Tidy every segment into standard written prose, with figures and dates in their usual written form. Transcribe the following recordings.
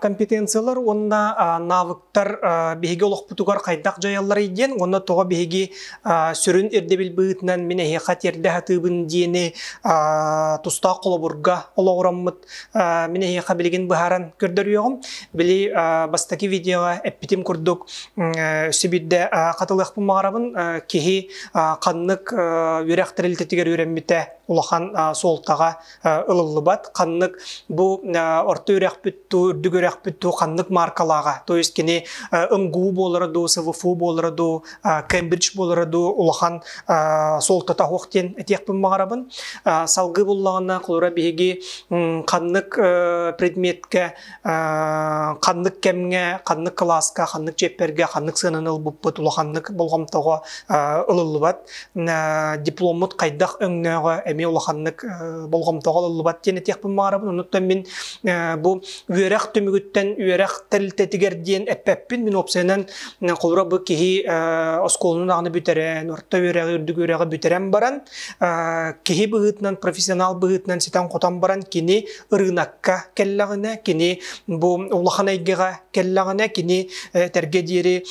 Компетенциялар уонна навыктар биһиги олохпутугар хайдах дьайалларый диэн уонна тоҕо биһиги сүрүн ирдэбил быһыытынан мин эһиэхэ тиэрдэ сатыыбын диэни тустаах холобурга олоҕураммыт мин эһиэхэ билигин быһааран көрдөрүөҕүм. Били бастакы видеоҕа эппитим курдук өссө биирдэ хатылыахпын баҕарабын. Киһи ханнык үөрэх тэрилтэтигэр үөрэммитэ улахан суолтаҕа ылыллыбат. Ханнык бу орто үрэхпит туу, үрдүк үрэхпит туу ханнык маркалааҕа, то есть кини МГУ буолара дуу, СВФУ буолара дуу, Кембридж буолара дуу улахан суолтата суох диэн этиэхпин баҕарабын. Салгыы буллаҕына, холобура биһиги ханнык предметкэ, ханнык кэмҥэ, ханнык кылааска, ханнык чиэппэргэ, ханнык сыананы ылбыппыт улаханнык болҕомтоҕо ылыллыбат. Дипломмут хайдах өҥнөөҕө эмиэ улаханнык болҕомтоҕо ылыллыбат диэн этиэхпин баҕарабын. Онуттан мин бу үөрэх түмүгүттэн үөрэх тэрилтэтигэр диэн эппэппин. Мин уопсайынан холобура бу киһи оскуоланы даҕаны бүтэрэн, орто үөрэҕи, үрдүк үөрэҕи бүтэрэн баран, киһи быһыытынан, профессионал быһыытынан ситэн-хотон баран кини ырыынакка кэллэҕинэ, кини бу улахан эйгэҕэ кэллэҕинэ, кини этэргэ диэри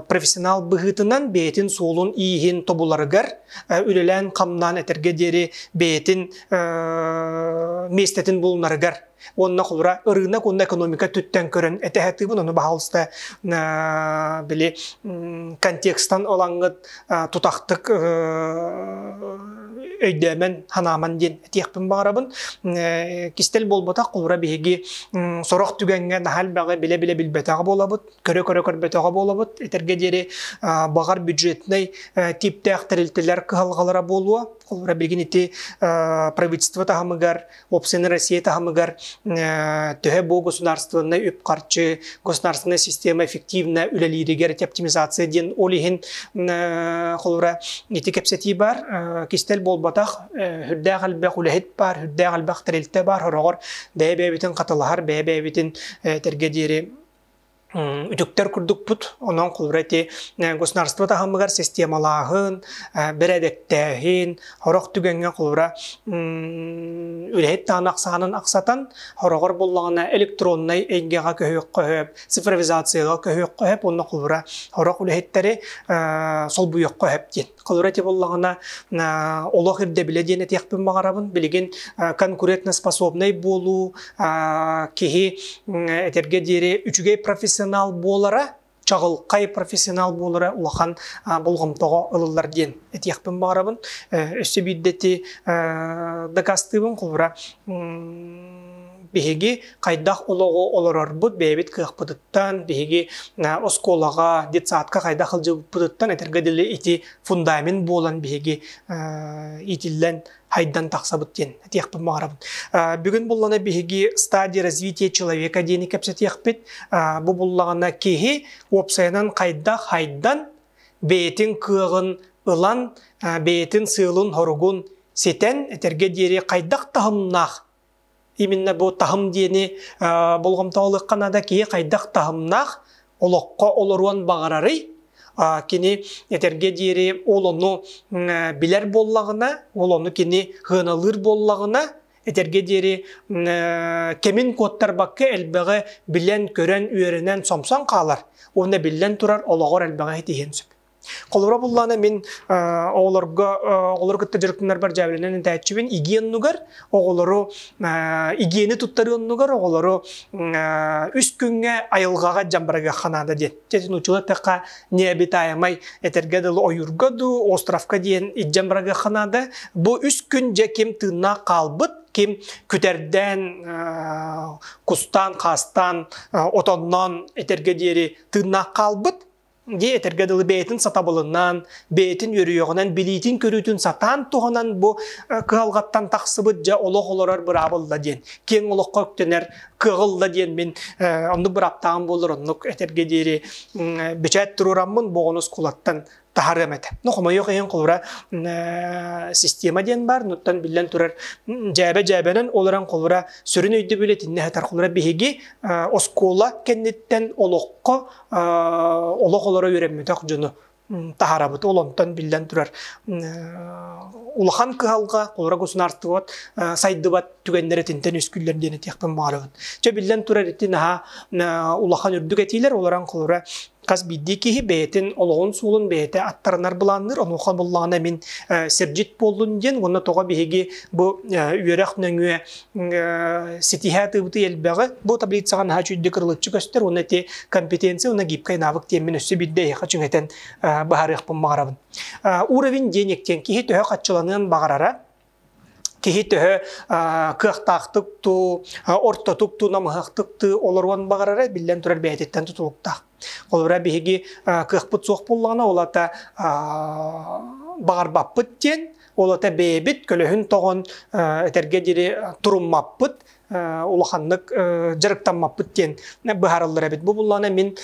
профессионал быһыытынан бэйэтин суолун-ииһин тобуларыгар үлэлээн-хамнаан этэргэ диэри бэйэтин миэстэтин булунарыгар уонна холура ырыынак уонна экономика өттүттэн көрөн этэһэтыыбын ону баһаалыста били контекстан ылаҥҥыт тутахтык өйдөөмөн ханааман диэн этиэхпин баҕарабын. Кистэл буолбатах, холура биһиги сорох түгэҥҥэ наһаа элбэҕи билэ-билэ билбэтэҕэ буолабыт, көрө-көрө көрбөтөҕө буолабыт. Этэргэ диэри баҕар бюджетнай тииптээх тэрилтэлэр кыһалҕалара буолуо. Холура билигин ити правительство таһымыгар Уопсайынан Россия таһымыгар төһө бу государственнай үп-харчы, государственная система эффективно үлэлииригэр ити оптимизация диэн ол иһин холобура ити кэпсэтии бар, кистэл буолбатах, үрдээх элбэх үлэһит бар, үрдээх элбэх тэрилтэ бар, хороҕор бэйэ-бэйэбитин хатылаһар, бэйэ-бэйэбитин этэргэ диэри үтүктэр курдукпут. Онон холобура ити государство таһымыгар системалааһын, бэрээдэктээһин, сорох түгэҥҥэ холобура үлэһит таһын ахсаанын ахсатан, хороҕор буллаҕына электроннай эйгэҕэ көһүөххэ сөп, цифровизацияҕа көһүөххэ сөп, уонна холобура сорох үлэһиттэри солбуйуохха сөп диэн. Холобура ити буоллаҕына олох ирдэбилэ диэн этиэхпин баҕарабын. Билигин конкурентноспособнай буолуу киһи этэргэ диэри үчүгэй профессионал буолара, чаҕылхай профессионал буолара улахан болҕомтоҕо ылыллар диэн этиэхпин баҕарабын. Өссө биирдэ ити дакаастыыбын холобура биһиги хайдах олоҕу олорорбут бэйэбит кыахпытыттан, биһиги оскуолаҕа, детсадка хайдах сылдьыбыппытыттан этэргэ дылы ити фундамент буолан биһиги иитиллэн хайдан тахсабыт диэн этиэхпин баҕарабын. Бүгүн буллана биһиги стадия развития человека диэни кэпсэтиэхпит. Бу буллаҕына киһи уопсайынан хайдах хайдан бэйэтин кыаҕын ылан, бэйэтин сыалын-хоругун ситэн, этэргэ диэри хайдах таһымнаах именно бу таһым диэни болҕомтоҕо ылыахха наада киһи хайдах таһымнаах олоххо олоруон баҕарарый кини этэргэ диэри ол ону билэр буоллаҕына ол ону кини сыаналыыр буоллаҕына этэргэ диэри кэмин куоттарбакка элбэҕи билэн көрөн үөрэнэн сомсон хаалар уонна биллэн турар олоҕор элбэҕи ситиһиэн сөп. Холобура буллаана мин оҕолорго оҕолору кытта дьарыктанарбар дьээбэлэнэн этээччибин игии оннугар оҕолору игиэни туттарыы оннугар оҕолору үс күҥҥэ айылҕаҕа дьамбарыгыахха наада диэн. Дьэ нууччалыы эттэххэ необитаемай этэргэ дылы ойуурга дуу островка диэн илдьэн барыгыахха наада. Бу үс күн дьэ ким тыыннаах хаалбыт, ким күтэрдээн, кустаан, хаастаан, отонноон этэргэ диэри тыыннаах хаалбыт дии этэргэ дылы бэйэтин сатабылынан, бэйэтин үөрүйэҕинэн, билиитин-көрүүтүн сатаан туһанан бу кыһалҕаттан тахсыбыт дьэ олох олорор быраабылла диэн, киэҥ олоххо үктэнэр кыаҕылла диэн мин оннук бырааптааҕым буоллар оннук этэргэ диэри бэчээт туруораммын бу оҕону оскуолаттан таһарыам этэ. Ну, хомойуох иһин холобура система диэн бар, нуттан биллэн турар дьээбэ-дьээбэнэн олорон холобура сүрүн өйдөбүл итиннэ сытар. Холобура биһиги оскуола кэнниттэн олоххо олох олоро үөрэммэтэх дьону. таһаарабыт. Ол онтон биллэн турар улахан кыһалҕа, холобура государствот сайдыбат түгэннэр итинтэн үскүллэр диэн этиэхпин баҕарабын. Чэ биллэн турар ити наһаа улахан үрдүк этиилэр, олорон холобура хас биирдии киһи бэйэтин олоҕун суолун бэйэтэ аттарынар былаанныыр, онуоха буллаҕына мин сирдьит буоллун диэн, уонна тоҕо биһиги бу үөрэх нөҥүө ситиһэ атыыбытый элбэҕи, бу таблицаҕа наһаа үчүгдүк ырылыччы көстөр, уонна ити компетенция уонна гибкай навык диэммин өссө биирдэ эһиэхэ чүҥэтэн быһаарыахпын баҕарабын. Уровень денег диэн киһи төһө хаччыланыан баҕарара, киһи төһө кыахтаахтык туу, ортотук туу, намыһахтык тыы олоруон баҕарара биллэн турар бэйэтиттэн тутулуктаах. Холобура биһиги кыахпыт суох буоллаҕына, ол ата баҕарбаппыт диэн, ол ата бэйэбит көлөһүн тоҕон этэргэ диэри туруммаппыт, улаханнык дьарыктаммаппыт диэн быһаарыллар эбит. Бу буллаҕына мин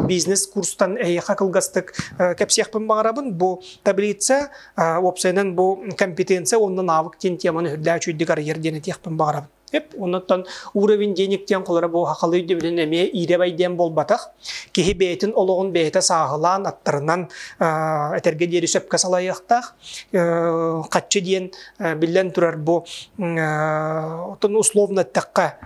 бизнес курстан эһиэхэ кылгастык кэпсиэхпин баҕарабын. Бу таблица уопсайынан бу компетенция уонна навык диэн теманы үрдээх үчүгдүк арыйар диэн этиэхпин баҕарабын. Эп, оннуттан уровень денег диэн холоро бу хахалы өйдөбүлүн эмиэ иирэ диэн буолбатах. Киһи бэйэтин олоҕун бэйэтэ сааһылаан, аттарынан этэргэ диэри сөпкө салайыахтаах. Хаччы диэн биллэн турар бу оттон условно эттэххэ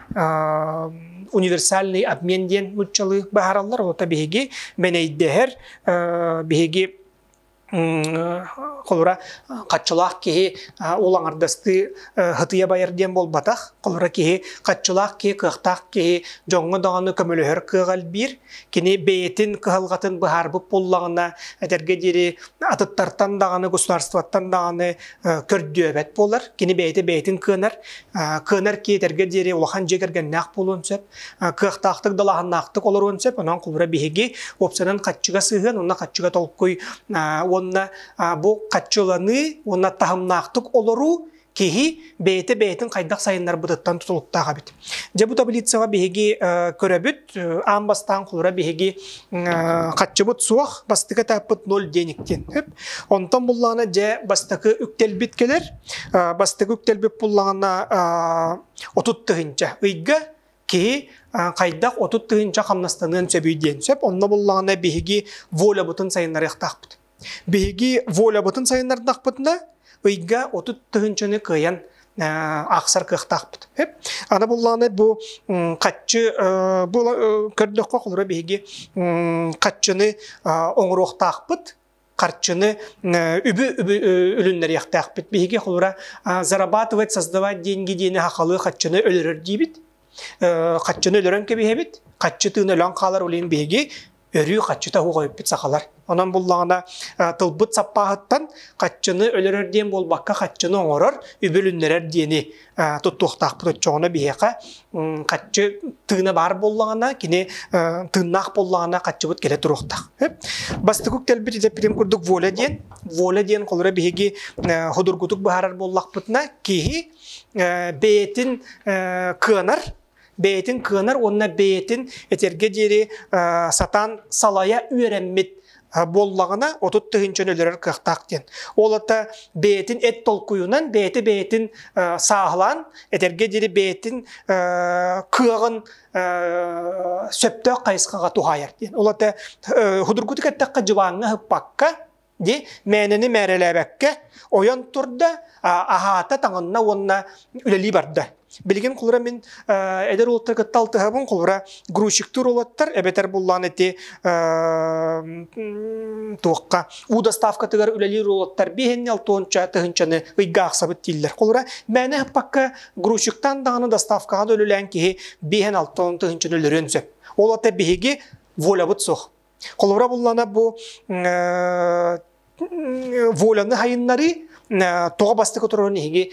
универсальный обмен диэн нуччалыы баһараллар. Ота биһиги мэнэйдэһэр биһиги холура хаччылаах киһи ол аҥардастыы хытыйа байар диэн буолбатах. Холура киһи хаччылаах киһи, кыахтаах киһи дьоҥҥо даҕаны көмөлөһөр кыаҕа элбиир. Кини бэйэтин кыһалҕатын быһаарбыт буоллаҕына, этэргэ диэри атыттартан даҕаны, государствоттан даҕаны көрдүөбэт буолар. Кини бэйэтэ бэйэтин кыанар. Кыанар киһи этэргэ диэри улахан дьиэ кэргэннээх буолуон сөп. Кыахтаахтык, далааһыннаахтык олоруон сөп. Онон холобура биһиги уопсайынан хаччыга сыһыан, уонна хаччыга толкуй уонна бу хаччыланыы уонна таһымнаахтык олоруу киһи бэйэтэ бэйэтин хайдах сайыннарбытыттан тутулуктаах эбит. Дьэ бу таблицаҕа биһиги көрөбүт, аан бастаан холура биһиги хаччыбыт суох, бастакы этаппыт ноль денег диэн. Онтон буллаҕына дьэ бастакы үктэлбит кэлэр. Бастакы үктэлбит буллаҕына 30 тыһыынча ыйга киһи хайдах 30 тыһыынча хамнастаныан сөбүй диэн сөп. Онно буллаҕына биһиги волябытын сайыннарыахтаахпыт. Биһиги волябытын сайыннардахпытына ыйга 30 тыһыынчаны кыайан аахсар кыахтаахпыт. Аны буллаҕына бу хаччы бу көрдөххө холобура биһиги хаччыны оҥоруохтаахпыт харчыны үбү үлүннэриэхтээхпит. Биһиги холобура зарабатывать, создавать деньги диэни хахалы хаччыны өлөрөр диибит. Хаччыны өлөрөн кэбиһэбит. Хаччы тыын өлөн хаалар улин биһиги өрүү хаччыта хугайыппыт сахалар. Онон буллаҕына тылбыт саппааһыттан хаччыны өлөрөр диэн буолбакка хаччыны оҥорор, үбүлүннэрэр диэни туттуохтаахпыт оччоҕуна биһиэхэ хаччы тыына баар буоллаҕына, кини тыыннаах буоллаҕына хаччыбыт кэлэ туруохтаах. Бастакы кэлбит идэппитим курдук воля диэн. Воля диэн холобура биһиги ходургутук быһаарар буоллахпытына киһи бэйэтин кыанар бэйэтин кыанар уонна бэйэтин этэргэ диэри сатаан салайа үөрэммит буоллаҕына 30 тыһыынчаны өлөрөр кыахтаах диэн. Ол ата бэйэтин эт толкуйунан, бэйэтэ бэйэтин сааһылаан, этэргэ диэри бэйэтин кыаҕын сөптөөх хайысхаҕа туһаайар диэн. Ол ата худургутук эттэххэ дьыбааҥҥа ыһыппакка, ди мээнэни мээрэлээбэккэ ойон турда, аһаата таҥынна уонна үлэлии барда. Билигин холобура мин эдэр уолаттар кытта алтыһабын, холобура грузчиктуур уолаттар, эбэтэр буллаан эти туохха уу доставкатыгар үлэлиир уолаттар биэһинни алтуонча тыһынчаны ыйга аахсабыт дииллэр. Холобура мээнэ ыһыппакка грузчиктан даҕаны доставкаҕа да үлэлээн киһи 5-6 тыһынчаны өлөрүөн сөп. Ол ата биһиги волябыт суох. Холобура буллана бу воляны хайыннары тоҕо бастакы турарын иһиги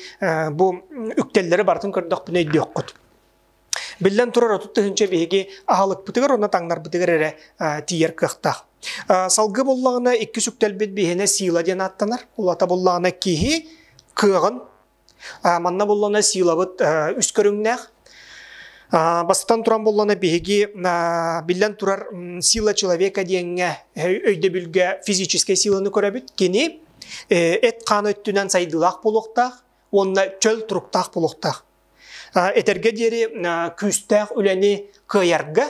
бу үктэллэри барытын көрдөхпүнэ өйдүөххүт. Биллэн турар 30 тыһыынча биһиги аһалыкпытыгар уонна таҥнарбытыгар эрэ тиийэр кыахтаах. Салгыы буллаҕына иккис үктэлбит биһиэнэ сила диэн ааттанар. Улата буллаҕына киһи кыаҕын манна буллана силабыт үс көрүҥнээх. Бастатан туран буллана биһиги биллэн турар сила человека диэҥҥэ өйдөбүлгэ физическэй силаны көрөбүт. Кини эт хаан өттүнэн сайдыылаах буолуохтаах уонна чөл туруктаах буолуохтаах. Этэргэ диэри күүстээх үлэни кыайарга.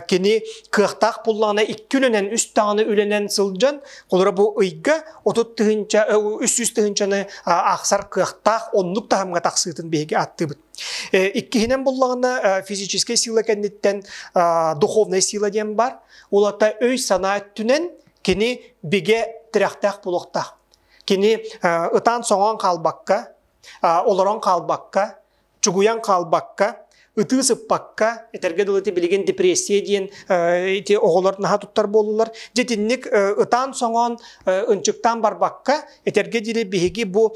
Кини кыахтаах буллаҕына икки үлэнэн, үс даҕаны үлэнэн сылдьан, холобура бу ыйга 30 тыһыынча, 300 тыһыынчаны аахсар кыахтаах оннук таһымҥа тахсыытын биһиги ааттыыбыт. Иккиһинэн буллаҕына физическэй сила кэнниттэн духовная сила диэн бар. Улата өй-санаа өттүнэн кини бигэ тирэхтээх буолуохтаах. Кини ытаан-соҥоон хаалбакка, олорон хаалбакка, чугуйан хаалбакка, ытыы сыппакка, этэргэ дылы билигин депрессия диэн ити оҕолор наһаа туттар буоллулар. Дьэ итинник ытаан-соҥоон, ынчыктаан барбакка, этэргэ диэри биһиги бу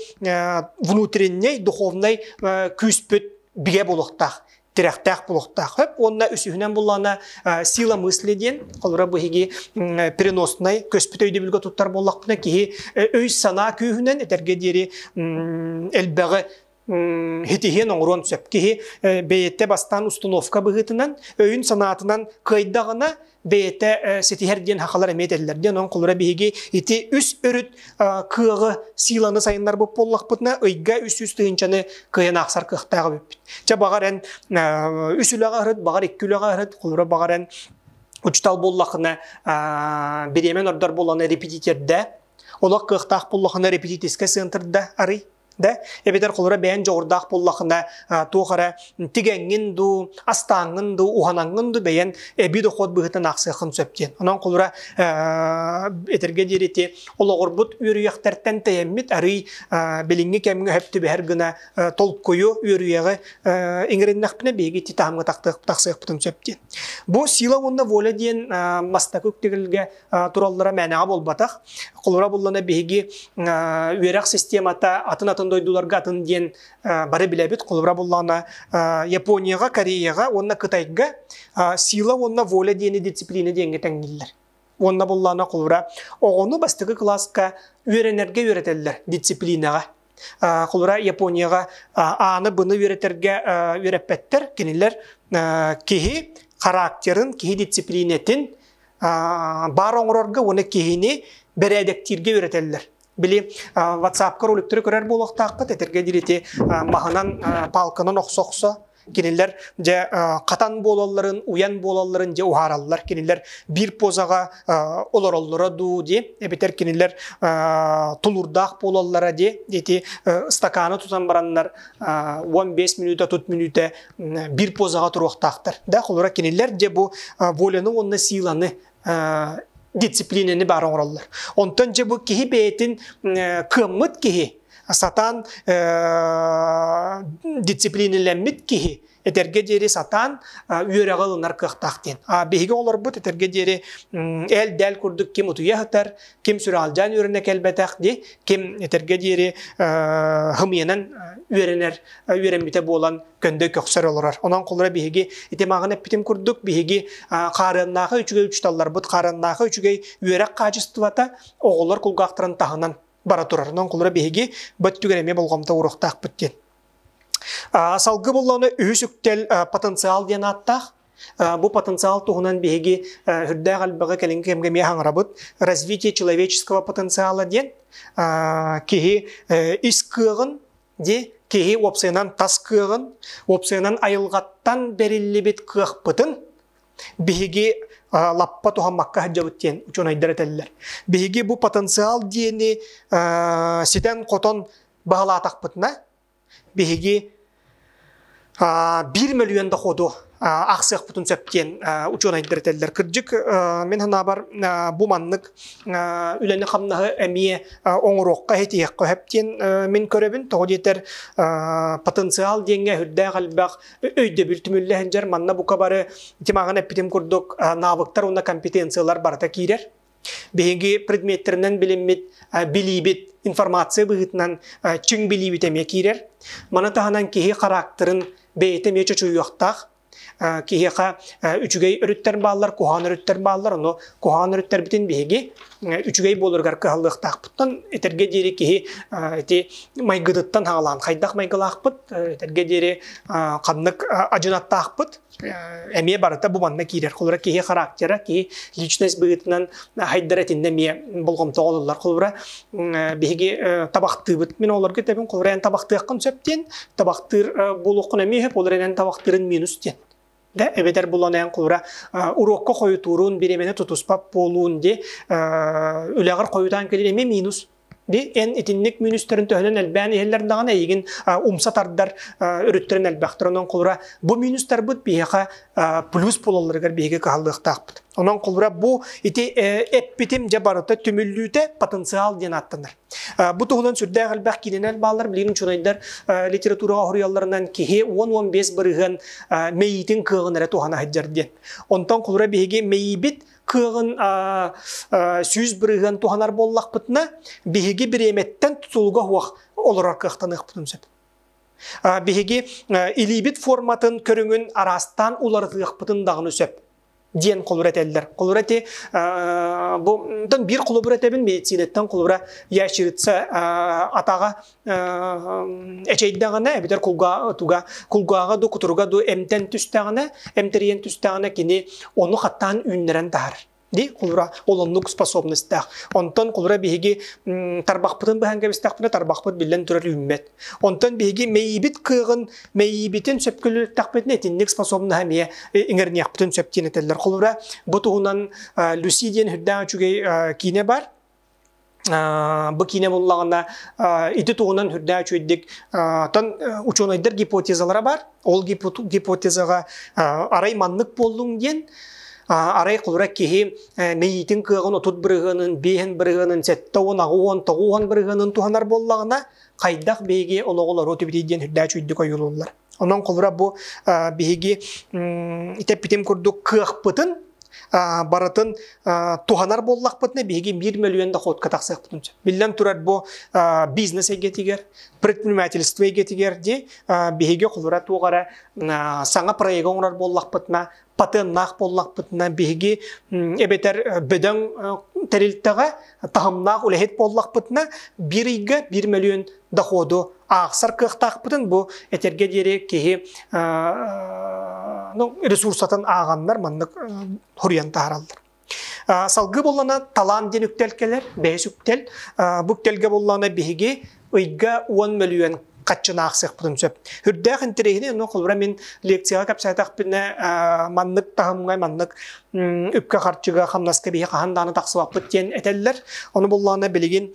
внутренний, духовнай күүспүт бигэ буолуохтаах тирэхтээх буолуохтаах. Хөп уонна үсүһүнэн буллаана сила мысли диэн, холобура биһиги переноснай көспүт өйдөбүлгэ туттар буоллахпына киһи өй-санаа күүһүнэн этэргэ диэри элбэҕи хитиһиэн оҥоруон сөп. Киһи бэйэтэ бастаан установка быһыытынан, өйүн санаатынан кыайдаҕына бэйэтэ ситиһэр диэн хахалар эмиэ этэллэр диэн. Онон холобура биһиги ити үс өрүт кыаҕы, силаны сайыннарбыт буоллахпытына, ыйга 300 тыһыынчаны кыайан аахсар кыахтаах эбиппит. Чэ баҕар эн үс үлэҕэ ыһыт, баҕар икки үлэҕэ ыһыт, холобура баҕар эн учутал буоллахына бириэмэн ордор буоллаҕына репетиторда, олох кыахтаах буоллахына репетиторскай центрда арый да эбэтэр холобура бэйэн дьоҕурдаах буоллахына туох эрэ тигэҥҥин дуу, астааҥҥын дуу, уһанаҥҥын дуу бэйэн эбии дохуот быһыытынан аахсыаххын сөп диэн. Онон холобура этэргэ диэри ити олоҕурбут үөрүйэхтэртэн тэйэммит арый билиҥҥи кэмҥэ сөп түбэһэр гына толкуйу, үөрүйэҕи иҥэриннэхпинэ биһиги ити таһымҥа тахсыахпытын сөп диэн. Бу сила уонна воля диэн бастакы үктэгилгэ тураллара мээнэҕэ буолбатах. Холобура буллана биһиги үөрэх системата атын-атын дойдуларга атын диэн бары билэбит. Холобура буллаҕына Японияҕа, Кореяҕа уонна Кытайга сила уонна воля диэни дисциплина диэҥҥэ тэҥнииллэр. Уонна буллаҕына холобура оҕону бастакы кылааска үөрэнэргэ үөрэтэллэр дисциплинаҕа. Холобура Японияҕа ааны быны үөрэтэргэ үөрэппэттэр. Кинилэр киһи характерын, киһи дисциплинэтин баар оҥорорго уонна киһини бэрээдэктииргэ үөрэтэллэр. Били WhatsApp-ка роликтары көрөр буолуохтааххыт, этэргэ диэри маһынан, палканан охсо-охсо кинилэр дьэ хатан буолалларын, уйан буолалларын дьэ уһаараллар. Кинилэр биир позаҕа олороллоро дуу дии, эбэтэр кинилэр тулуурдаах буолаллара дии, ити стаканы тутан бараннар 15 мүнүүтэ, 30 мүнүүтэ биир позаҕа туруохтаахтар. Да, холобура кинилэр дьэ бу воляны уонна силаны дисциплинаны баар оҥороллор. Онтон дьэ бу киһи бэйэтин кыаммыт киһи, сатаан дисциплинэлэммит киһи этэргэ диэри сатаан үөрэҕи ылынар кыахтаах диэн. А биһиги оҕолорбут этэргэ диэри эл-дэл курдук ким утуйа сытар, ким сүрэҕэлдьээн үөрэнэ кэлбэтэх ди, ким этэргэ диэри хымыйанан үөрэнэр үөрэммитэ буолан көндөй көхсөр олорор. Онон холобура биһиги ити маҕан эппитим курдук биһиги хаарыаннаахы үчүгэй учууталларбыт, хаарыаннаахы үчүгэй үөрэх хаачыстыбата оҕолор кулгаахтарын таһынан бара турар. Онон холобура биһиги бу өттүгэр эмиэ болҕомто ууруохтаахпыт диэн. Салгыы буллаҕына үһүс үктэл потенциал диэн ааттаах. Бу потенциал туһунан биһиги үрдээх элбэҕи кэлиҥҥи кэмҥэ эмиэ хаҥарабыт. Развитие человеческого потенциала диэн киһи ис кыаҕын ди киһи уопсайынан тас кыаҕын, уопсайынан айылҕаттан бэриллибит кыахпытын биһиги лаппа туһаммакка сылдьабыт диэн учуонайдар этэллэр. Биһиги бу потенциал диэни ситэн-хотон баһылаатахпытына биһиги 1 мөлүйүөн доходу аахсыахпытын сөп диэн учуонайдар этэллэр. Кырдьык, мин санаабар бу маннык үлэни-хамнаһы эмиэ оҥоруохха, иһитиэххэ сөп диэн мин көрөбүн. Тоҕо диэтэр потенциал диэҥҥэ үрдээх элбэх өйдөбүл түмүллэ сылдьар. Манна бука бары тимаҕын эппитим курдук навыктар уонна компетенциялар барыта киирэр. Биһиги предметтэринэн билиммит билиибит информация быһыытынан чиҥ билиибит эмиэ киирэр. Маны таһынан киһи характерын бэйэтэ эмиэ чочуйуохтаах. Киһиэхэ үчүгэй өрүттэр бааллар, куһаҕан өрүттэр бааллар. Ону куһаҕан өрүттэрбитин биһиги үчүгэй буоларыгар кыһаллыахтаахпыттан этэргэ диэри киһи ити майгытыттан хаалаан хайдах майгылаахпыт, этэргэ диэри ханнык адьынаттаахпыт эмиэ барыта бу манна киирэр. Холобура киһи характера, киһи личность быһыытынан хайдар этиннэ эмиэ болҕомтоҕо ылыллар. Холобура биһиги табахтыыбыт. Мин олорго этэбин, холобура эн табахтыаххын сөп диэн, табахтыыр буолуоххун эмиэ сөп, ол эрэн эн табахтыырын минус диэн. Да эбэтэр булан эн кулура уруокка хойутуурун, бириэмэни тутуспат буолуун ди үлэҕэр хойутаан кэлин эмиэ минус. Ди эн итинник минустарын төһөнөн элбээн иһэллэр даҕаны эйигин умса тардар өрүттэрин элбэхтэр. Онон кулура бу минустарбыт биһиэхэ плюс буолалларыгар биһиги кыһаллыахтаахпыт. Онон кулура бу ити эппитим дьэ барыта түмүллүүтэ потенциал диэн ааттанар. Бу туһунан сүрдээх элбэх киинэнэр бааллар. Билигин учуонайдар литератураҕа хоруйалларынан киһи 10-15 бырыһыан мэйиитин кыаҕын эрэ туһана сылдьар диэн. Онтон холура биһиги мэйиибит кыаҕын 100% туһанар буоллахпытына, биһиги бириэмэттэн тутулуга суох олорор кыахтаныахпытын сөп. Биһиги илиибит форматын көрүҥүн араастаан уларытыахпытын даҕаны сөп диэн холура этэллэр. Холура эти бу биир холобур этэбин медицинаттан холура ящерица атаҕа эчэйдэҕинэ эбэтэр кулгаа туга кулгааҕа ду кутуруга ду эмтэн түстэҕинэ эмтэрийэн түстэҕинэ кини ону хаттаан үүннэрэн таһар. Ди холура ол оннук способностьтаах. Онтон холура биһиги тарбахпытын быһан кэбистэхпинэ тарбахпыт биллэн турар үүммэт. Онтон биһиги мэйиибит кыаҕын, мэйиибитин сөпкөлүлүттэхпитинэ итинник способнаһа эмиэ иҥэриниэхпитин сөп диэн этэллэр. Холобура, бу туһунан Люси диэн үрдээх үчүгэй киинэ бар. Бу киинэ буллаҕына ити туһунан үрдээх үчүгэйдик тон учуонайдар гипотезалара бар. Ол гипотезаҕа арай маннык буоллуҥ диэн арай холура киһи мэйиитин кыаҕын 30 бырыһыанын, 5 бырыһыанын, 70, 80, 90 бырыһыанын туһанар буоллаҕына, хайдах биһиги олоҕу олоруо түбүтүй диэн үрдээч үрдүк ойуулууллар. Онон холура бу биһиги итэппитим курдук кыахпытын барытын туһанар буоллахпытына биһиги 1 мөлүйүөн доходка тахсыахпытын сөп. Биллэн турар бу бизнес эйгэтигэр, предпринимательство эйгэтигэр ди биһиги холура туох эрэ саҥа проегы оҥорор буоллахпытына патеннаах буоллахпытына биһиги эбэтэр бөдөҥ тэрилтэҕэ таһымнаах үлэһит буоллахпытына биир ыйга 1 мөлүйүөн доходу аахсар кыахтаахпытын бу этэргэ диэри киһи ну, ресурсатын ааҕаннар маннык хоруйан таһаараллар. Салгыы буоллана талаан диэн үктэл кэлэр, бэйэс үктэл. Бу үктэлгэ буоллана биһиги ыйга 10 мөлүйүөн хаччыны аахсыахпытын сөп. Үрдээх интэриэһинэй, онно холобура мин лекцияҕа кэпсээтэхпинэ маннык таһымҥа, маннык үпкэ-харчыга, хамнаска биһи хаһан даҕаны тахсыбаппыт диэн этэллэр. Ону буллаҕына билигин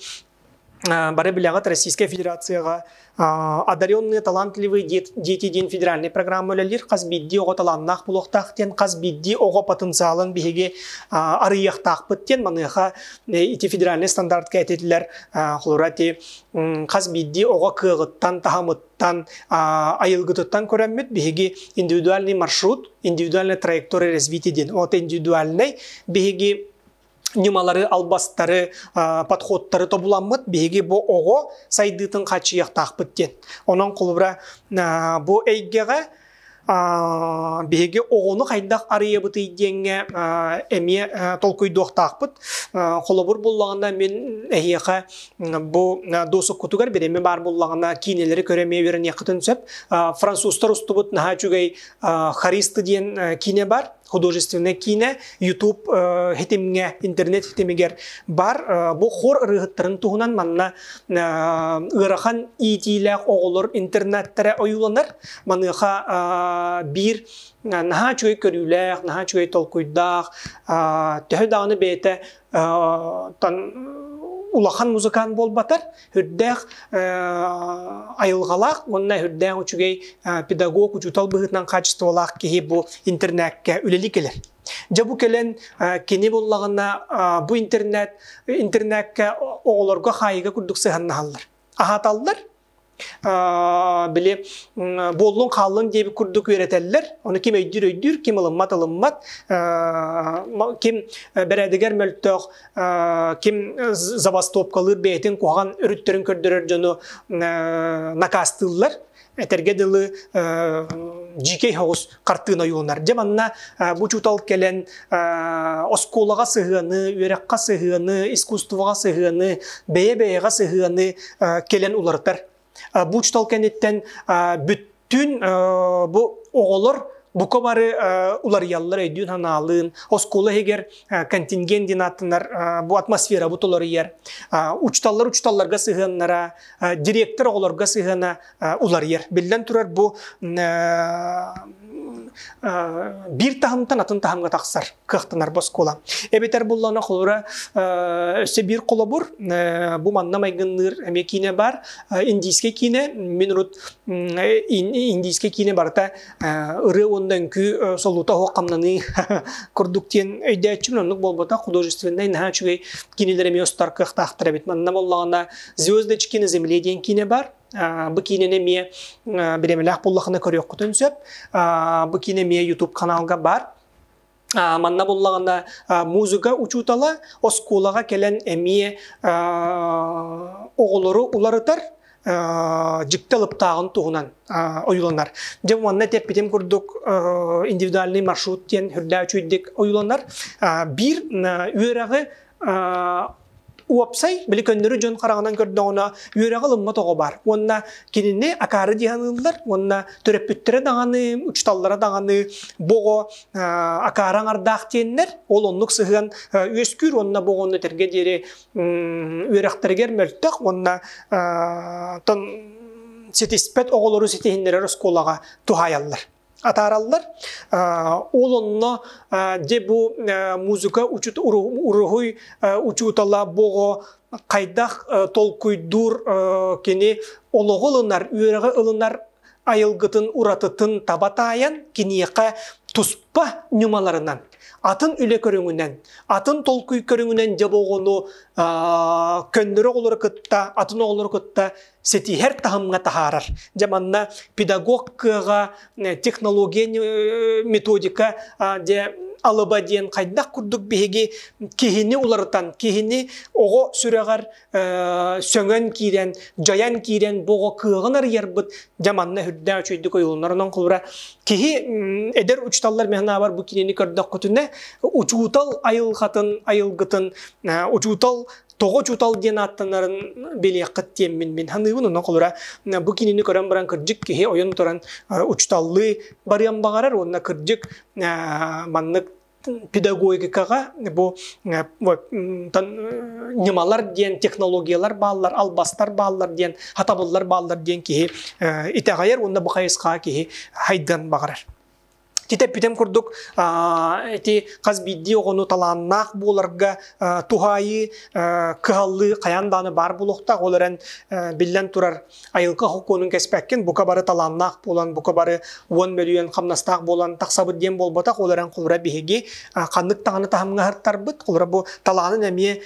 бары билэҕит Российскай Федерацияҕа одаренные талантливые дети диэн федеральный программа үлэлиир. Хас биирдии оҕо талааннаах буолуохтаах диэн, хас биирдии оҕо потенциалын биһиги арыйыахтаахпыт диэн маныаха ити федеральный стандартка этиллэр холура ити хас биирдии оҕо кыаҕыттан, таһымыттан, айылгытыттан көрөммүт биһиги индивидуальный маршрут, индивидуальная траектория развития диэн. Вот индивидуальный биһиги ньымалары, албастары, подходтары тобуламмыт биһиги бу оҕо сайдыытын хааччыйыахтаахпыт диэн. Онон холобура бу эйгэҕэ биһиги оҕону хайдах арыйабытый диэҥҥэ эмиэ толкуйдуохтаахпыт. Холобур буллаҕына мин эһиэхэ бу досуккутугар бириэмэ баар буллаҕына киинэлэри көрө эмиэ үөрэниэххитин сөп. Французтар устубут наһаа үчүгэй Харисты диэн киинэ бар. Художественнай киинэ YouTube хитимҥэ, интернет хитимигэр бар. Бу хор ырыаһыттарын туһунан манна ыарахан иитиилээх оҕолор интернеттэрэ ойууланар. Маныаха биир наһаа үчүгэй көрүүлээх, наһаа үчүгэй толкуйдаах, төһө даҕаны бэйэтэ улахан музыкант буолбатар, үрдээх айылҕалаах уонна үрдээх үчүгэй педагог, учуутал быһыытынан качестволаах киһи бу интернеккэ үлэли кэлэр. Дьэ бу кэлэн кини буллаҕына бу интернет интернеккэ оҕолорго хаайыга курдук сыһаннаһаллар. Аһаталлар, били буоллун хааллын диэбит курдук үөрэтэллэр. Ону ким өйдүүр өйдүүр, ким ылыммат ылыммат, ким бэрээдэгэр мөлтөх, ким забастовкалыыр бэйэтин куһаҕан өрүттэрин көрдөрөр дьону накаастыыллар. Этэргэ дылы дьиикэй соҕус хартыына ойууланар. Дьэ манна бу учуутал кэлэн оскуолаҕа сыһыаны, үөрэххэ сыһыаны, искусствоҕа сыһыаны, бэйэ-бэйэҕэ сыһыаны кэлэн уларытар. Бу учуутал кэнниттэн бүттүүн бу оҕолор Бука бары уларыйаллар өйдүүн ханаалыын, оскуола иһигэр контингент диэн ааттанар бу атмосфера бу толоруйар. Учуталлар учуталларга сыһыаннара, директор оҕолорго сыһыана уларыйар. Биллэн турар бу биир таһымтан атын таһымга тахсар кыахтанар бу оскуола. Эбэтэр буллана холура өссө биир холобур бу манна майгынныыр эмиэ киинэ бар. Индийскэй киинэ мин урут индийскэй киинэ барыта ырыа уонна үҥкүү солуута оһох хамнаныы курдук диэн өйдөөччүмүн оннук буолбатах художественнай наһаа үчүгэй кинилэр эмиэ устар кыахтаахтар эбит. Манна буоллаҕына «Звездочки на земле» диэн киинэ бар. Бу киинэни эмиэ бириэмэлээх буоллахына көрүөххүтүн сөп. Бу киинэ эмиэ YouTube каналга бар. Манна буллаҕына музыка учуутала оскуолаҕа кэлэн эмиэ оҕолору уларытар дьикти алыптааҕын туһунан ойууланар. Дьэ манна эппитим курдук индивидуальный маршрут диэн үрдээх үчүгэйдик ойууланар. Биир үөрэҕи уопсай били көннөрү дьон хараҕынан көрдөҕүнэ үөрэҕи ылыммат оҕо баар уонна кинини акаары дии саныыллар уонна төрөппүттэрэ даҕаны учууталлара даҕаны бу оҕо акаары аҥардаах диэннэр ол оннук сыһыан үөскүүр уонна бу оҕону этэргэ диэри үөрэхтэригэр мөлтөх уонна тон ситиспэт оҕолору ситиһиннэрэр оскуолаҕа туһаайаллар атаараллар. Ол онно дьэ бу музыка уруһуй учуутала боҕо хайдах толкуйдуур кини олоҕу ылынар, үөрэҕи ылынар айылгытын уратытын таба таайан киниэхэ туспа ньымаларынан атын үлэ көрүҥүнэн, атын толкуй көрүҥүнэн дьэ оҕону көннөрү оҕолору кытта, атын оҕолору кытта ситиһэр таһымҥа таһаарар. Дьэ манна педагог кыаҕа, технология методика дьэ алыба диэн хайдах курдук биһиги киһини уларытан, киһини оҕо сүрэҕэр сөҥөн киирэн, дьайан киирэн бу оҕо кыаҕын арыйарбыт дьэ манна үрдээх үчүгэйдик ойууланар. Онон холобура киһи эдэр учууталлар механабар бу кинини көрдөххүтүнэ учуутал айылҕатын, айылгытын, учуутал тоҕо учуутал диэн ааттанарын билиэххит диэммин мин саныыбын онон холура бу кинини көрөн баран кырдьык киһи ойон туран учууталлыы барыан баҕарар уонна кырдьык маннык педагогикаҕа бу ньымалар диэн технологиялар бааллар албастар бааллар диэн хатабыллар бааллар диэн киһи итэҕэйэр уонна бу хайысхаҕа киһи хайдыан баҕарар. Титэппитим курдук ити хас биирдии оҕону талааннаах буоларга туһаайыы, кыһаллыы хайаан даҕаны баар буолуохтаах. Ол эрэн биллэн турар айылҕа хокуонун кэспэккин, бука бары талааннаах буолан, бука бары 10 мөлүйүөн хамнастаах буолан тахсабыт диэн буолбатах. Ол эрэн холура биһиги ханнык даҕаны таһымҥа аһыртарбыт, холура бу талаанын эмиэ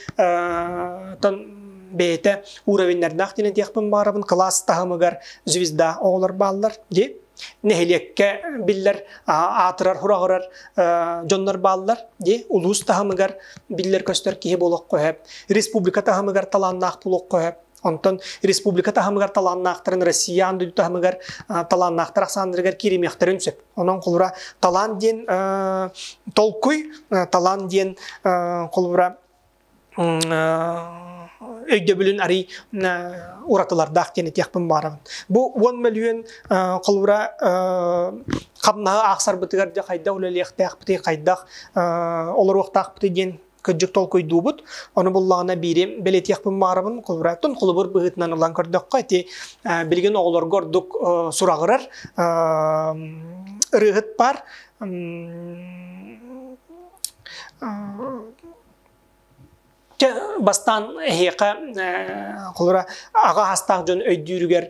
бэйэтэ уровеннардаах диэн этиэхпин баҕарабын. Кылаас таһымыгар звезда оҕолор бааллар дии. Нэһилиэккэ биллэр аатырар, хураҕырар дьоннор бааллар дии. Улуус таһымыгар биллэр-көстөр киһи буолуохха сөп. Республика таһымыгар талааннаах буолуохха сөп. Онтон республика таһымыгар талааннаахтарын Россия аан дойду таһымыгар талааннаахтар ахсааннарыгар кииримиэхтэрин сөп. Онон холобура талаан диэн толкуй, талаан диэн холобура өйдөбүлүн арый уратылардаах диэн этиэхпин баарабын. Бу 10 мөлүйүөн холобура хамнаһы аахсарбытыгар дьэ хайдах үлэлиэхтээхпитий, хайдах олоруохтаахпытый диэн кырдьык толкуйдуубут. Ону буллаҕына биири бэлиэтиэхпин баарабын. Холобура, холобур быһыытынан ылан көрдөххө, ити билигин оҕолорго ордук сураҕырар ырыаһыт бар. Бастаан эһиэхэ холобура аҕа аастаах дьон өйдүүрүгэр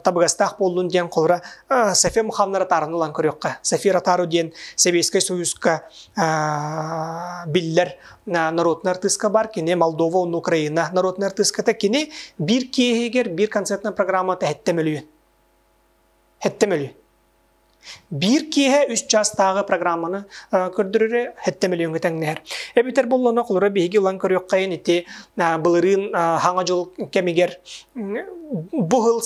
табыгастаах буоллун диэн холобура София Михайловна Ротаруны ылан көрүөххэ. София Ротару диэн Сэбиэскэй Союзка биллэр народный артыыска бар. Кини Молдова уонна Украина народный артыыската. Кини биир киэһигэр биир концертная программата 7 мөлүйүөн. 7 мөлүйүөн. Биир киэһэ 3 чаастааҕы программаны көрдөрөрө 7 мөлүйүөҥҥэ тэҥнэһэр. Эбэтэр буоллаҕына холобура биһиги ылан көрүөххэйин ити былырыын Саҥа дьыл кэмигэр бу сыл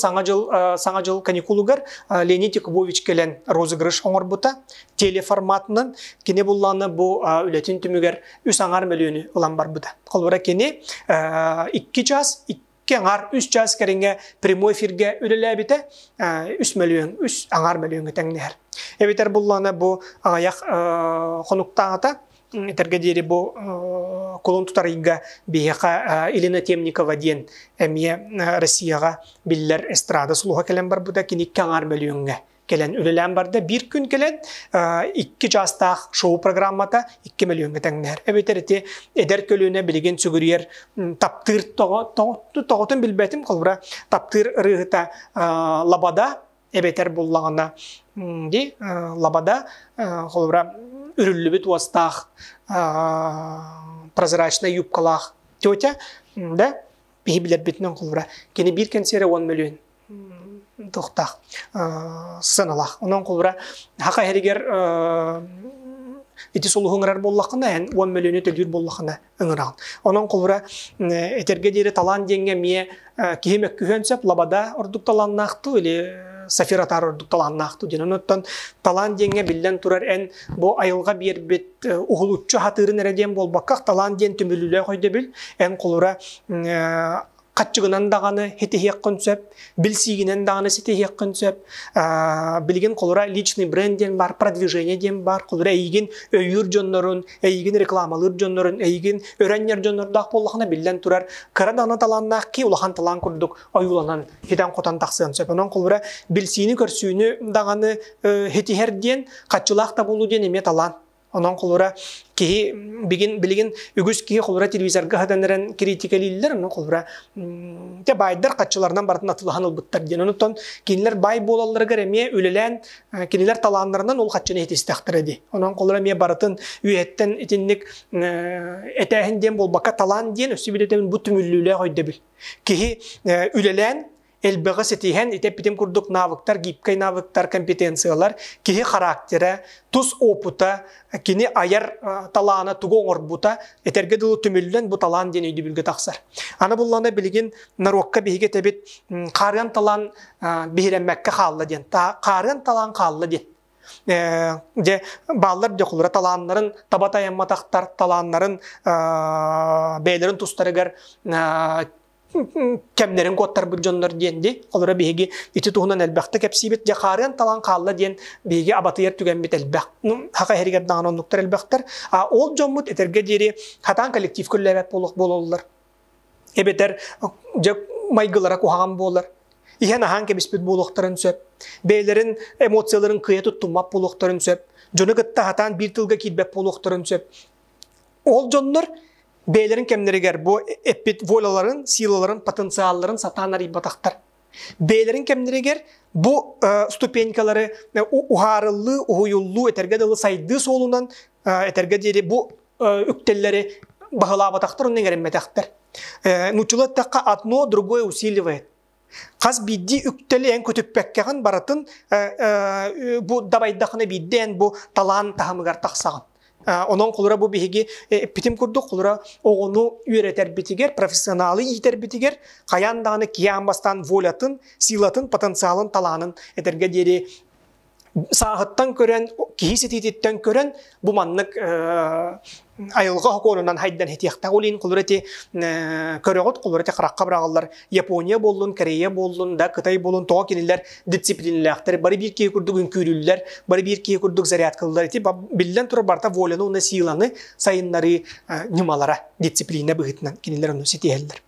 Саҥа дьыл каникулугар Леонид Якубович кэлэн розыгрыш оҥорбута телеформатынан кини буллаҕына бу үлэтин түмүгэр 3,5 мөлүйүөнү ылан барбыта. Холобура кини 2 час 2,5 3 час кэриҥэ прямой эфиргэ үлэлээбитэ 3 мөлүйүөн 3,5 мөлүйүөҥҥэ тэҥнэһэр. Эбэтэр буллаҕына бу аҕыйах хонуктааҕыта этэргэ диэри бу кулун тутар ыйга биһиэхэ Елена Темникова диэн эмиэ Россияҕа биллэр эстрада сулуһа кэлэн барбыта. Кини 2,5 мөлүйүөҥҥэ кэлэн үлэлээн барда. Биир күн кэлэн 2 чаастаах шоу программата 2 мөлүйүөҥҥэ тэҥнэһэр. Эбэтэр ити эдэр көлүөнэ билигин сүгүрүйэр таптыыр тоҕотун билбэтим, холобура таптыыр ырыаһыта Лабада эбэтэр буллаҕына ди Лабада холобура үрүллүбүт уостаах прозрачный юбкалаах тетя да биһи билэрбитинэн холобура кини биир кэнсиэрэ 10 мөлүйүөн туохтаах сыаналаах. Онон холобура хака иһэригэр ити сулуһу ыҥырар буоллаххына, эн 10 мөлүйүөнү төлүүр буоллаххына ыҥыраҕын. Онон холобура этэргэ диэри талаан диэҥҥэ эмиэ киһи мөккүһүөн сөп, Лабада ордук талааннаахтуу или Сафир Атар ордук талааннаахтуу диэн. Онон талаан диэҥҥэ биллэн турар эн бу айылҕа биэрбит уһулуччу хатыырын эрэ диэн буолбакка, талаан диэн түмүлүүлээх өйдөбүл. Эн холобура хаччыгынан даҕаны ситиһиэххин сөп, билсиигинэн даҕаны ситиһиэххин сөп. Билигин холура личный бренд диэн бар, продвижение диэн бар, холура эйигин өйүүр дьоннорун, эйигин рекламалыыр дьоннорун, эйигин өрөнньөр дьоннордоох буоллахына биллэн турар, кыра даҕаны талааннаах ки улахан талаан курдук ойууланан хитэн-хотон тахсыан сөп. Онон холура билсиини көрсүүнү даҕаны хитиһэр диэн, хаччылаах да буолуу диэн эмиэ талаан. Онон холура киһи билигин билигин үгүс киһи холура телевизорга сытан эрэн критикэлииллэр, онон холура те баайдар хаччыларынан барытын атылаһан ылбыттар диэн. Онон кинилэр баай буолалларыгар эмиэ үлэлээн кинилэр талааннарынан ол хаччыны иһитистэхтэрэ дии. Онон холура эмиэ барытын үйэттэн итинник этээһин диэн буолбакка талаан диэн өссө билэтэбин бу түмүллүүлээх өйдөбүл. Киһи үлэлээн элбэҕи ситиһэн, ити курдук навыктар, гибкай навыктар, компетенциялар, киһи характера, тус опыта, кини айар талаана тугу оҥорбута, этэргэ дылы түмүллэн бу талаан диэн өйдөбүлгэ тахсар. Аны буллана билигин норуокка биһиги этэбит хаарыан талаан биһирэммэккэ хаалла диэн, хаарыан талаан хаалла диэн. Дьэ бааллар дьохулара талааннарын таба тайамматахтар, талааннарын бэйэлэрин тустарыгар кэмнэрин куоттарбыт дьоннор диэн ди. Олора биһиги ити туһунан элбэхтэ кэпсиибит. Дьэ хаарыан талаан хаалла диэн биһиги абатыйар түгэммит элбэх. Ну, хака иһэригэр даҕаны оннуктар элбэхтэр. А ол дьоммут этэргэ диэри хатаан коллектив көрүлээбэт буолуох буолаллар. Эбэтэр дьэ майгылара куһаҕан буолар. Иһэн аһаан кэбиспит буолуохтарын сөп. Бэйэлэрин эмоцияларын кыайа туттуммат буолуохтарын сөп. Дьону кытта хатаан биир тылга киирбэт буолуохтарын сөп. Ол дьоннор бэйэлэрин кэмнэригэр бу эппит воляларын, силаларын, потенциалларын сатаан арыйбатахтар. Бэйэлэрин кэмнэригэр бу ступенькалары уһаарыллыы, уһуйуллуу, этэргэ дылы сайдыы суолунан этэргэ диэри бу үктэллэри баһылаабатахтар, онно иҥэриммэтэхтэр. Нууччалыы эттэххэ, одно другое усиливает. Хас биирдии үктэли эн көтүппэккэҕин барытын бу дабайдахына биирдэ эн бу талаан таһымыгар тахсаҕын. Онон холура бу биһиги эппитим курдук холура оҕону үөрэтэрбитигэр, профессионалы иитэрбитигэр хайаан даҕаны киһи аан бастаан волятын, силатын, потенциалын, талаанын этэргэ диэри сааһыттан көрөн, киһи ситиититтэн көрөн бу маннык айылҕа хокуонунан хайдан хитиэхтээх. Ол иһин холура ити көрөҕүт, холура ити харахха быраҕаллар Япония буоллун, Корея буоллун, да Кытай буоллун, тоҕо кинилэр дисциплинэлээхтэр, бары биир киһи курдук үҥкүүлүүллэр, бары биир киһи курдук зарядкалылар. Ити биллэн турар барыта воляны уонна силаны сайыннарыы ньымалара дисциплина быһыытынан кинилэр ону ситиһэллэр.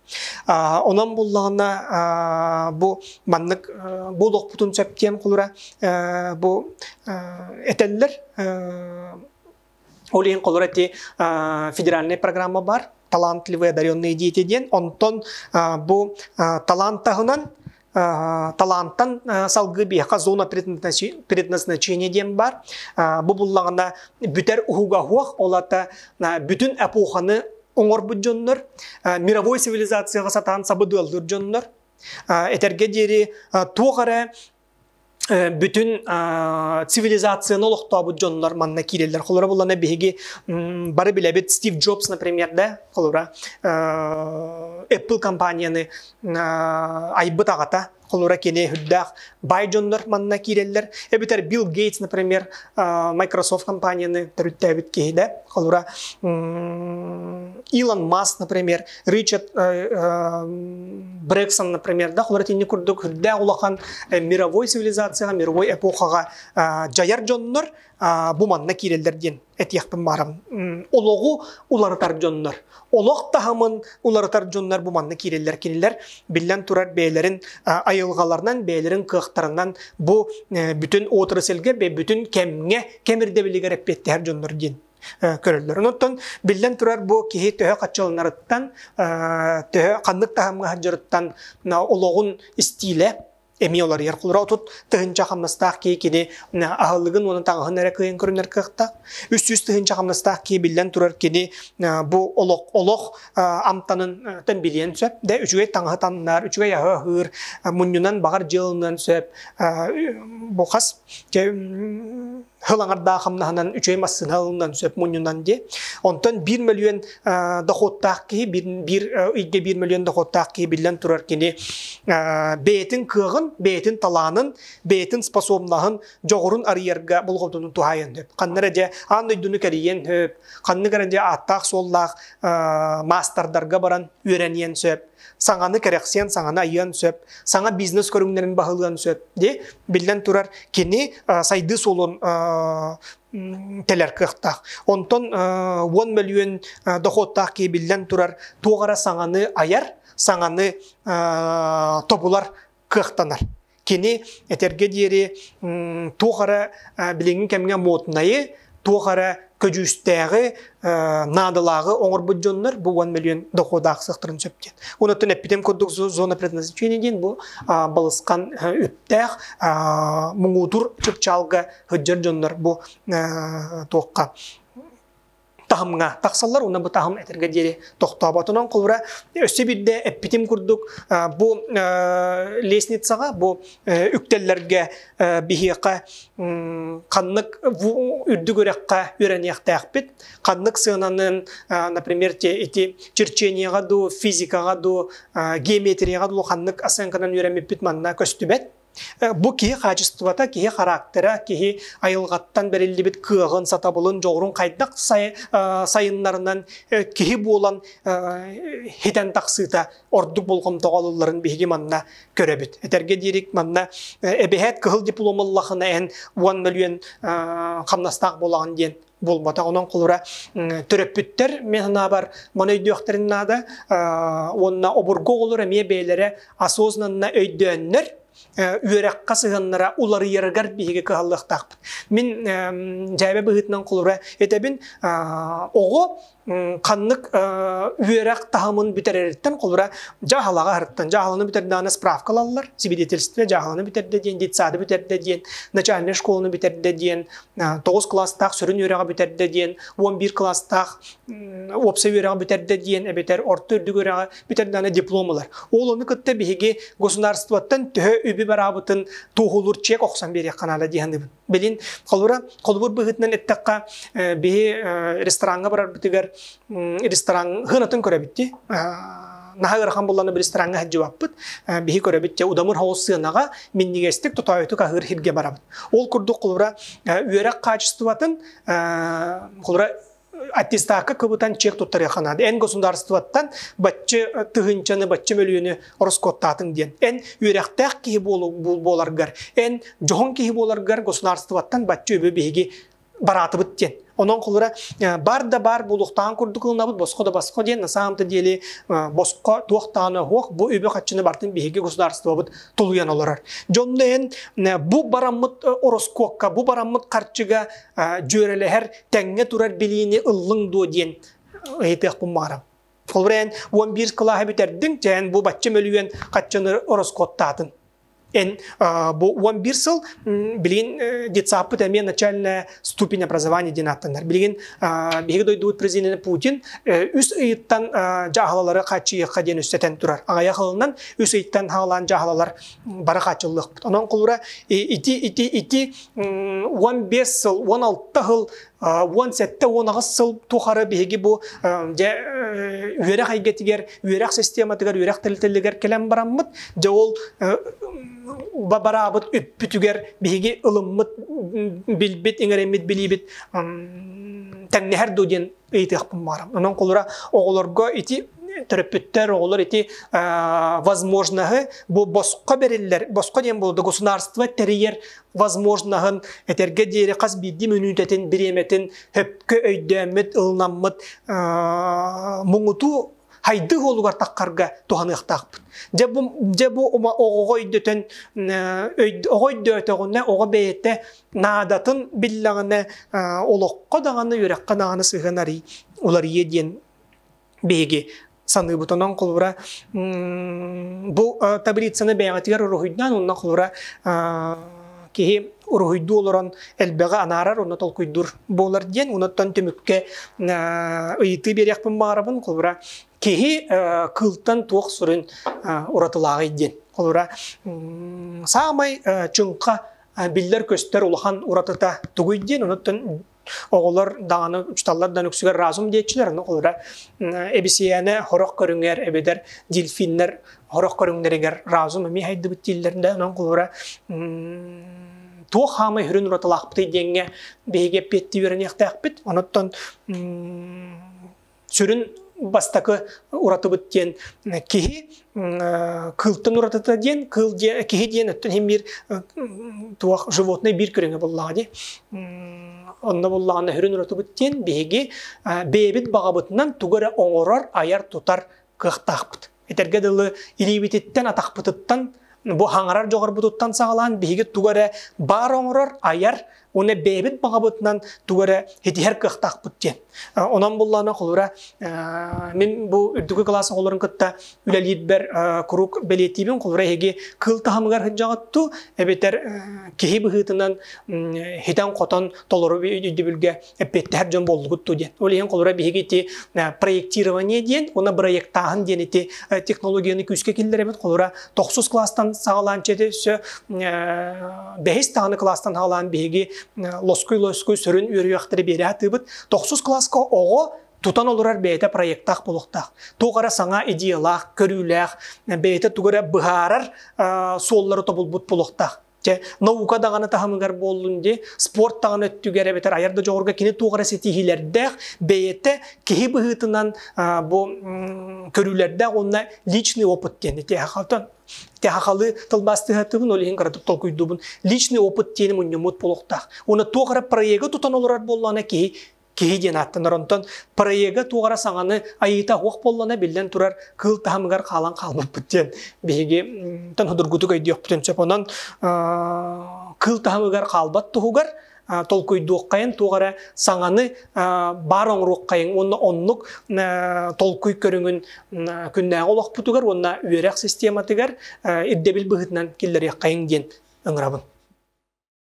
Онон буллаҕына бу маннык буолуохпутун сөп диэн холура бу этэллэр. Ол иһин холура ити федеральная программа бар, талантливые одаренные дети диэн. Онтон бу талант таһынан талантан салгыы биһиэхэ зона предназначения диэн бар. Бу буллаҕына бүтэр уһуга уһуох, ол ата бүтүн эпоханы оҥорбут дьоннор, мировой цивилизацияҕа сатаан сабыдыаллыыр дьоннор, этэргэ диэри туох эрэ бүтүн цивилизацияны олохтообут дьоннор манна киирэллэр. Холобура буллана биһиги бары билэбит Стив Джобс, например, да, холобура Apple компанияны айбыт аҕата. Холура кини үрдээх бай дьоннор манна киирэллэр. Эбэтэр Билл Гейтс, например, Microsoft компанияны төрүттээбит киһи да. Холура Илон Маск, например, Ричард Брэнсон, например, да, холура тинни курдук үрдээх улахан мировой цивилизацияға, мировой эпохаға жайар дьоннор бу манна киирэллэр диэн этиэхпин баарам. Олоҕу уларытар дьоннор. Олох таһымын уларытар дьоннор бу манна киирэллэр. Кинилэр биллэн турар бэйэлэрин айылҕаларынан, бэйэлэрин кыахтарынан бу бүтүн отрасльга, бүтүн кэмҥэ, кэм ирдэбилигэр эппиэттэһэр дьоннор диэн көрөллөр. Онтон биллэн турар бу киһи төһө хаччыланарыттан, төһө ханнык таһымҥа сылдьарыттан олоҕун истиилэ эмиэ уларыйар. Холобура, 30 000 хамнастаах киһи кини аһылыгын уонна таҥаһын эрэ кыайан көрүнэр кыахтаах. 300 000 хамнастаах киһи биллэн турар кини бу олох олох амтанын тэн билиэн сөп. Дэ үчүгэй таҥаһы таннар, үчүгэй аһы аһыыр, мунньунан баҕар дьыалынан сөп. Бу хас Хыл аҥардаах хамнаһынан үчүгэй массыына ылынан сөп мунньунан диэ. Онтон 1 мөлүйүөн доходтаах киһи, биир ыйга 1 мөлүйүөн доходтаах киһи биллэн турар кини бэйэтин кыаҕын, бэйэтин талаанын, бэйэтин способнаһын, дьоҕурун арыйарга болҕомтотун туһаайан сөп. Ханна эрэ дьэ аан дойдуну кэрийиэн сөп, ханнык эрэ дьэ ааттаах-суоллаах маастардарга баран үөрэниэн сөп. Саҥаны кэрэхсиэн, саҥаны айыан сөп, саҥа бизнес көрүҥнэрин баһылыан сөп. Ди биллэн турар кини сайдыы суолун тэлэр кыахтаах. Онтон 10 мөлүйүөн доходтаах киһи биллэн турар туох эрэ саҥаны айар, саҥаны тобулар кыахтанар. Кини этэргэ диэри туох эрэ билиҥҥи кэмҥэ муотунайы, туох эрэ көдьүүстээҕи, наадалааҕы оҥорбут дьоннор бу 10 миллион доходаах сыахтарын сөп диэн. Онуттан эппитим курдук зона предназначения диэн бу балысхан үптээх муҥутуур чыпчаалга сылдьар дьоннор бу туохха таһымҥа тахсаллар уонна бу таһым этэргэ диэри тохтооботунан холобура өссө биирдэ эппитим курдук бу лестницаҕа бу үктэллэргэ биһиэхэ ханнык үрдүк үрэххэ үөрэниэхтээхпит ханнык сыананын например те ити черчениеҕа дуу физикаҕа дуу геометрияҕа дуу ханнык оценканан үөрэммиппит манна көстүбэт. Бу киһи хаачыстыбата, киһи характера, киһи айылҕаттан бэриллибит кыаҕын, сатабылын, дьоҕурун хайдах сайыннарынан киһи буолан хитэн тахсыыта ордук болҕомтоҕо ылылларын биһиги манна көрөбүт. Этэргэ диирик манна эбэһээт кыһыл диплом ыллахына эн 10 мөлүйүөн хамнастаах буолаҕын диэн буолбатах. Онон холура төрөппүттэр мен санаабар маны өйдүөхтэрин наада уонна обургу оҕолор эмиэ бэйэлэрэ осознанно өйдөөннөр үөрэххэ сыһыаннара уларыйарыгар биһиги кыһаллыахтаахпыт. Мин дьээбэ быһыытынан холура этэбин оҕо ханнык үөрэх таһымын бүтэрэриттэн холура дьаһалаҕа аһарыттан дьаһаланы бүтэрдэҕинэ справка ылаллар свидетельство дьаһаланы бүтэрдэ диэн детсады бүтэрдэ диэн начальнай школаны бүтэрдэ диэн 9 класстаах сүрүн үөрэҕи бүтэрдэ диэн 11 класстаах уопсай үөрэҕи бүтэрдэ диэн эбэтэр орто үрдүк үөрэҕи бүтэрдэҕинэ диплом ылар ол ону кытта биһиги государствоттан төһө үбү бараабытын туоһулуур чек охсон биэриэххэ наада дии саныыбын Билин холобура холобур быһыытынан эттэххэ биһи рестораҥҥа барарбытыгар ресторан хыанатын көрөбүт дии. Наһаа ыарахан буллана бир рестораҥҥа сылдьыбаппыт. Биһи көрөбүт дьэ удамыр хоҕус сыанаҕа минньигэстик тотоойутук аһыыр сиргэ барабыт. Ол курдук холобура үөрэх хаачыстыбатын холобура аттестакка кыбытан чек туттарыахха наада. Эн государствоттан баччы тыһыынчаны, баччы мөлүйүөнү ороскуоттаатыҥ диэн. Эн үөрэхтээх киһи буоларгар, эн дьоһун киһи буоларгар государствоттан баччы үбү биһиги бараатыбыт диэн. Онон холура бар да бар буолуохтааҕын курдук ылынабыт, босхо да босхо диэн, на самом-то деле босхо туохтааны оһуох, бу үбү хаччыны бартын биһиги государствобыт тулуйан олорор. Дьонно эн бу бараммыт ороскуокка, бу бараммыт харчыга дьүөрэлэһэр тэҥҥэ турар билиини ыллыҥ дуо диэн ыйытыахпын баҕарам. Холобура эн 11 кылааһы бүтэрдиҥ, чэ эн бу бачча мөлүйүөн хаччыны ороскуоттаатын. Эн бу 11 сыл билигин детсаппыт эмиэ начальная ступень образования диэн ааттанар. Билигин биһиги дойдубут президенэ Путин үс ыйыттан дьаһалалары хааччыйыахха диэн үссэтэн турар. Аҕыйах ылынан үс ыйыттан хаалаан дьаһалалар бары хааччыллыахпыт. Онон холобура ити ити ити 15 сыл, 16 сыл 17-18 сыл тухары биһиги бу дьэ үөрэх эйгэтигэр, үөрэх систематыгар, үөрэх тэрилтэлэригэр кэлэн бараммыт, дьэ ол бараабыт үппүтүгэр биһиги ылыммыт, билбит, иҥэриммит билиибит тэҥнэһэр дуу диэн ыйытыахпын баҕарам. Онон холура оҕолорго ити төрөппүттэр, оҕолор ити возможноһы бу босхо бериллэр, босхо диэн буолда государство тэрийэр возможноһын этэргэ диэри хас биирдии мүнүүтэтин, бириэмэтин хөпкө өйдөөммүт, ылынаммыт муҥутуу хайдыы уолугар таххарга туһаныахтаахпыт. Дьэ бу, дьэ бу оҕоҕо өйдөтөн, оҕо өйдөөтөҕүнэ, оҕо бэйэтэ наадатын биллэҕинэ, олоххо даҕаны, үөрэххэ даҕаны сыһыан арый уларыйыа диэн биһиги саныыбыт. Онон холобура бу таблицаны бэйэҕитигэр уруһуйдаан, онно холобура киһи уруһуйдуу олорон элбэҕи анаарар, онно толкуйдуур буолар диэн, онуттан түмүккэ ыйытыы биэриэхпин баҕарабын. Холобура, киһи кыылтан туох сүрүн уратылааҕый диэн. Холобура, саамай чыҥха биллэр-көстөр улахан уратыта тугуй диэн, онуттан оҕолор даҕаны учууталлар да үксүгэр разум диэччилэр, ону холобура эбисийээнэ хорох көрүҥэр эбэтэр дельфиннэр хорох көрүҥнэригэр разум эмиэ хайдыбыт дииллэр да, онон холобура туох хаамай хүрүн уратылаахпытый диэҥҥэ биһиги эппиэттии үөрэниэхтээхпит. Онуттан сүрүн бастакы уратыбыт диэн киһи кыылтан уратыта диэн кыыл киһи диэн өттүн иһин биир туох животное биир көрүҥэ буоллаҕа дии онно буллаҕына сүрүн уратыбыт диэн биһиги бэйэбит баҕабытынан тугу эрэ оҥорор айар тутар кыахтаахпыт этэргэ дылы илиибититтэн атахпытыттан бу хаҥарар дьоҕурбутуттан саҕалаан биһиги тугу эрэ баар оҥорор айар уонна бэйэбит баҕабытынан тугу эрэ итиһэр кыахтаахпыт диэн. Онон буллаана холура мин бу үрдүкү кылаас оҕолорун кытта үлэлиирбэр куруук бэлиэтиибин холура эһиги кыыл таһымыгар сылдьаҕытту эбэтэр киһи быһыытынан хитэн-хотон толору өйдөбүлгэ эппиэттэһэр дьон буоллугут дуу диэн. Ол иһин холура биһиги ити проектирование диэн уонна бырайыактааһын диэн ити технологияны күүскэ киллэрэбит. Холура тохсус класстан саҕалаан чэти өссө бэһис даҕаны класстан саҕалаан биһиги лоскуй-лоскуй сүрүн үөрүйэхтэри биэрэ сатыыбыт. Тохсус класска оҕо тутан олорор бэйэтэ проектаах буолуохтаах. Туох эрэ саҥа идеялаах, көрүүлээх, бэйэтэ тугу эрэ быһаарар суоллары тобулбут буолуохтаах. Дьэ, наука даҕаны таһымыгар буоллун дии, спорт даҕаны өттүгэр эбэтэр айар да дьоҕурга кини туох эрэ ситиһиилэрдээх, бэйэтэ киһи быһыытынан бу көрүүлэрдээх уонна личный опыт диэн ити хахалы тылбаастыһатыбын, ол иһин кыратык толкуйдуубун. Личный опыт диэни мунньуммут буолуохтаах. Уонна туох эрэ проегы тутан олорор буоллаҕына киһи киһи диэн ааттанар. Онтон проега туох эрэ саҥаны айыыта суох буоллаҕына, биллэн турар, кыыл таһымыгар хаалан хаалбыппыт диэн биһиги тон судургутук өйдүөхпүтүн сөп. Онон кыыл таһымыгар хаалбат туһугар толкуйдуоххайын, туох эрэ саҥаны баар оҥоруоххайын уонна оннук толкуй көрүҥүн күннээҕи олохпутугар уонна үөрэх систематыгар ирдэбил быһыытынан киллэриэххэйин диэн ыҥырабын.